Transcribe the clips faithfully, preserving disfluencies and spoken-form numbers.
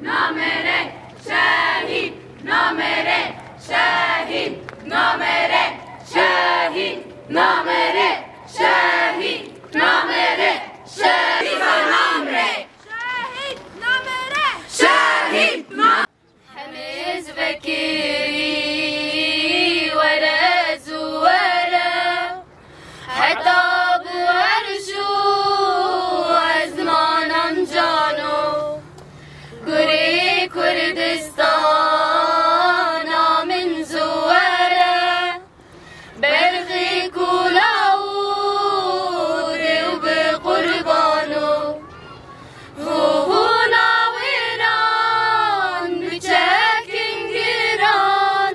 Namere, şehîd, namere, şehîd, namere, şehîd, namere, şehîd, namere, şehîd, namere. Şehîd, namere. Şehîd, na- Hemiz vekirî were zû were. Heta bi erş û ezmanan cano, gurê Kurdistana min zû were. Berxê kula û dêw bi qurbano. Hûna wêran bi çekên giran,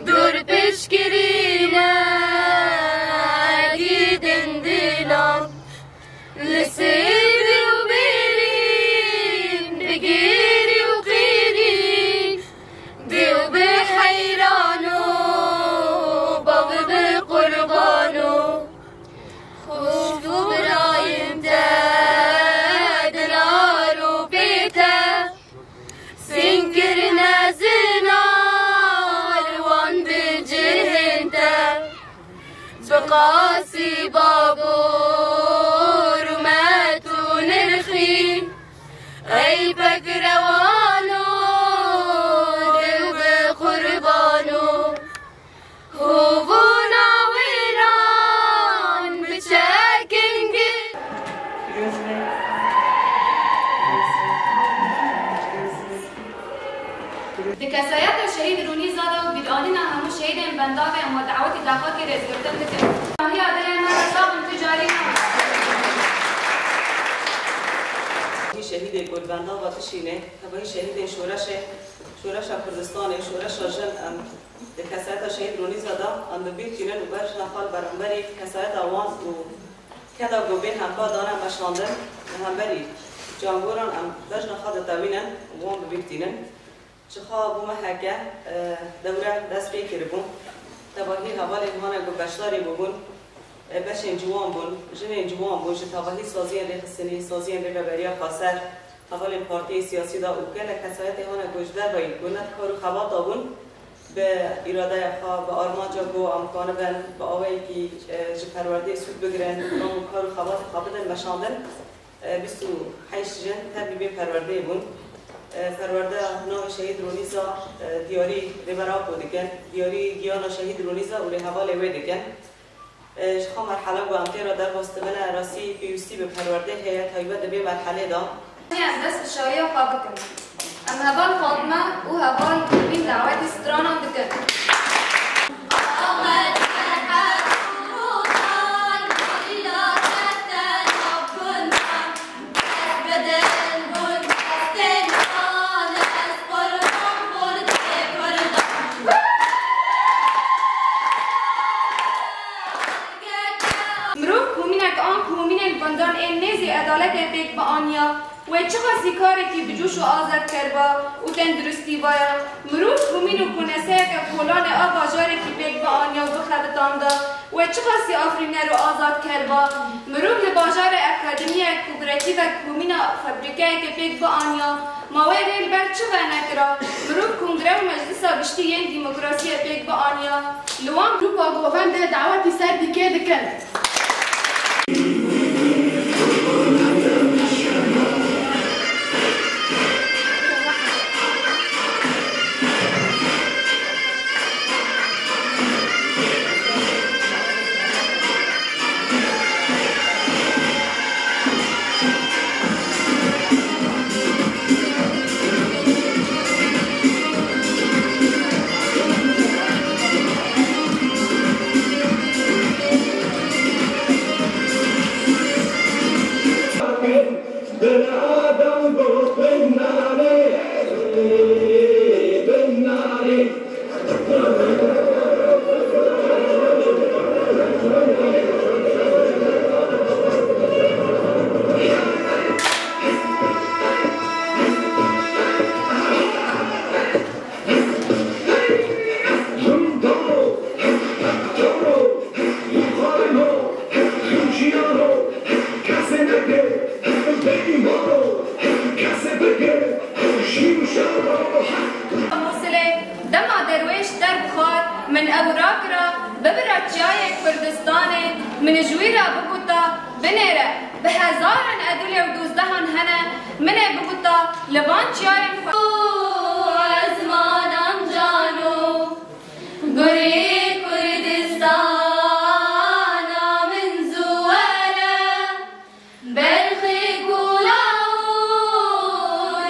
dûr pişkirîne gîdin dilan. Li sêr û bêrîn, bi gêrî û qîrîn, dêw bi heyran û bav bi qurbano. Xof û birayên te dinar û pê te, sîn kirine zinar wan bi cihên te. Bi qasî babor û met û nirxî, ey pegrewano, dêw bi qurbano. Hovûna wêran bi çekên gil. Di kesayeta şehîd Rûnî Zada û bîranîna hemû şehîdên Bendavê em we dawetî deqakê rêzgirtin dikin. Dahiya dilê me re sax in, tu carî ne. Şehîdê ku li Bendava dişîne, tevahî şehîdên şoreşê, şoreşa Kurdistanê, şoreşa jin em Di kesayeta Şehîd Rûnîza de em bi bîr tînin û berjina xwe li beramberî kesayeta wan û keda ku bên hempa dane meşandin, li hemberî cangoran em berjina xwe ditewînin û wan bi bîr tînin. Ji xwe bû meheke, e, dewre dest pê kiribû. Tevahî hevalên wan e ku beşdarî bûbûn, e, beşên ciwan bûn, jinên ciwan bûn, ji tevahî saziyên rêxistinî, saziyên rêveberiya xweser, hevalên partiyên siyasî de û gelek kesayetê hene ku ji derveyî ku ne di kar û xebata bûn, bi îradeya xwe, bi armanca ku em kanibin bi awayekî, e, ji perwerdeyê sûd bigirin, û kar û xebatê xwe bidin meşandin, e, bîst û heşt jin tevlî vê perwerdeyê bûn. E, perwerdeya navê Şehîd Rûnîza, e, diyarî Rêber Apo dikin, diyarî giyana Şehîd Rûnîza û rêhevalê wê dikin. Ji xwe merhela ku em tê re derbas dibine, rastî pêwîstî bi perwerdê heye, taybet di vê merhelê de. Em dest bi şahiya xwe bikin. Em heval Fatme û heval Nîvîn dawetî stranan dikin. Mirov komînek an komînên gundan ên nêzî edaletê pêk bianiya, wê çiqasî karekî bi coş û azad kerba û tenduristî vaya. Mirov komîn û koneseyeke kolanê a bajarekî pêk bianiya û bixebitanda, wê çiqasî afirîner û azad kerba. Mirov li bajarê akademiyek û bi rekîvek komîna fabrîkeyekê pêk bianiya, ma wê rê li ber çi venekira? Mirov kongre û meclisa giştî yên demokrasiyê pêk bianiya. Li wan grûpa govendê dawetî ser dîkê dikin. Bibire çiyayê Kurdistanê, min ji wî re bigota, binêre, bi hezaran edilê û dozdehan hene, min ê bigota, li van çiyayên xwe. Ezmanan cano, gurê Kurdistana min zû were. Berxê Kûla û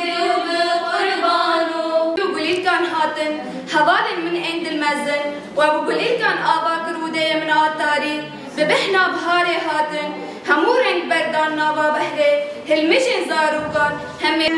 dê û bi qurban û. Û gulîlkan hatin, hevalên min ên dilmezin, we bi gulîlkan ava kir û dêyê min a tarî, bi behna biharê hatin, hemû reng berdan nava behrê, hilmijên zarokan, hemê.